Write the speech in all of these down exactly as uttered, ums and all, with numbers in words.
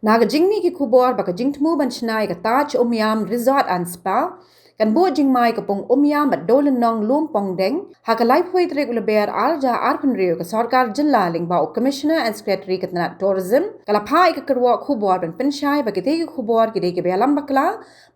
Na ka jingmih ki khubor ba ka jingthmu ban shna ïa ka Taj Umiam Resort and Spa kan buh jingma ïa ka pung Umiam bad Dewlynnong Lumpongdeng ha ka laiphew tarik u Lber arhajar arphew hynriew, ka sorkar jylla lyngba u Commissioner and Secretary ka tnat Tourism ka la phah ïa ka kyrwoh khubor ban pynshai ba kitei ki khubor ki dei kiba ïalam bakla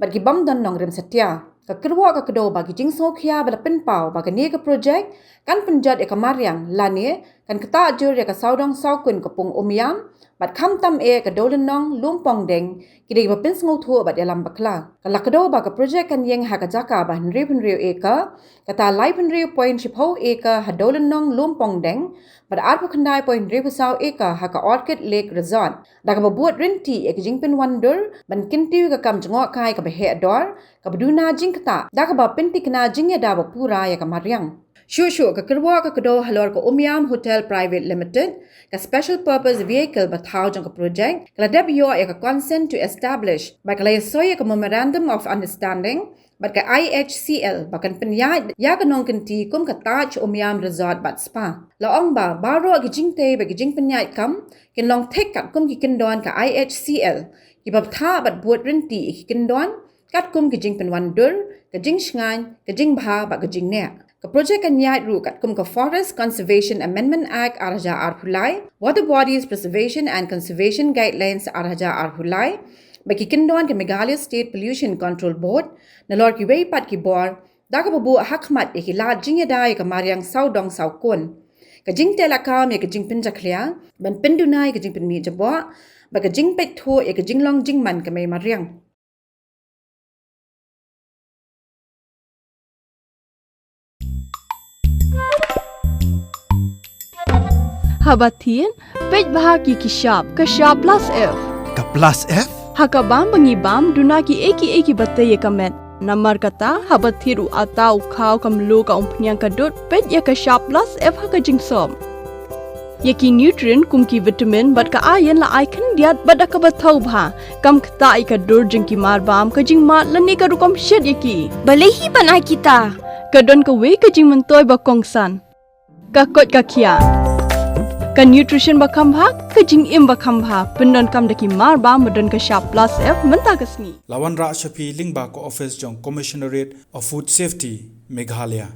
bad ki bym don nongrim satia. Ka kyrwoh ka kdew ba ki jingsngewkhia ba la pynpaw ba kane ka projek kan pynjot ïa ka mariang lane kan ktah jur ïa ka sawdong sawkun ka pung Umiam bad khamtam eh ka Dewlynnong Lumpongdeng ki dei ba pynsngewthuh bad ïalam bakla. Ka la kdew ba ka projek kan ïeng ha ka jaka ba hynriew hynriew acre, kata laiphew hynriew point shiphew acre ha Dewlynnong Lumpongdeng bad arphew khyndai point hynriewphew saw acre ha ka Orchid Lake Resort, da kaba bud ryntih ïa ka jingpynwandur ban kyntiew ïa ka kam jngohkai kaba heh dor kaba duna jingktah da kaba pyntikna jingïada ba pura ïa ka mariang. Shuh shuh, ka kyrwoh ka kdew halor ka Umiam Hotel Private Limited, ka special purpose vehicle ba thaw jong ka projek, ka la dep ïoh ïa ka consent to establish bad ka la ïasoi ïa ka Memorandum of Understanding bad ka I H C L ba kan pynïaid ïa ka nongkynti kum ka Taj Umiam Resort bad Spa. La ong ba baroh ki jingtei bad ki jingpynïaid kam kin long thik katkum ki kyndon ka I H C L, kiba bthah bad bud ryntih ïa ki kyndon katkum ki jingpynwandur, ka jingshngaiñ, ka jingbha bad ka jingneh. Ka projek kan ïaid ruh katkum ka Forest Conservation Amendment Act arhajar arphew lai, Water Bodies Preservation and Conservation Guidelines arhajar arphew lai bad ki kyndon ka Meghalaya State Pollution Control Board, nalor kiwei pat ki bor, da kaba buh ha khmat ïa ki lad jingïada ïa ka mariang sawdong sawkun. Ka jingteh lakam ïa ka jingpynjakhlia ban pynduna ïa ka jingpynmih jaboh bad ka jingpeit thuh ïa ka jinglong jingman ka mei mariang. Haba thied, peit bha ïa ki shap, ka shap plus F. Ka plus F? Ha ka bam ba ngi bam, duna kiei kiei kiba tei ïa ka met. Namar kata, haba thied u atta, u khaw, ka mluh, ka umphniang, ka dud, peit ïa ka shap plus F ha ka jingsop. Ïa ki nutrient kum ki vitamin bad ka iron la ai khyndiat bad da kaba thaw bha. Kam ktah ïa ka dur jong ki marbam, ka jingmad lane ka rukom shet ïa ki. Balei hi ban ai kita? Ka don kawei ka jingmyntoi ba kongsan. Ka koit ka khiah. Ka nutrition ba kham bha, ka jingim ba kham bha. Pyndonkam da ki marbam ba don ka shap plus F mynta ka sngi. La wanrah sha phi lyngba ka office jong Commissionerate of Food Safety, Meghalaya.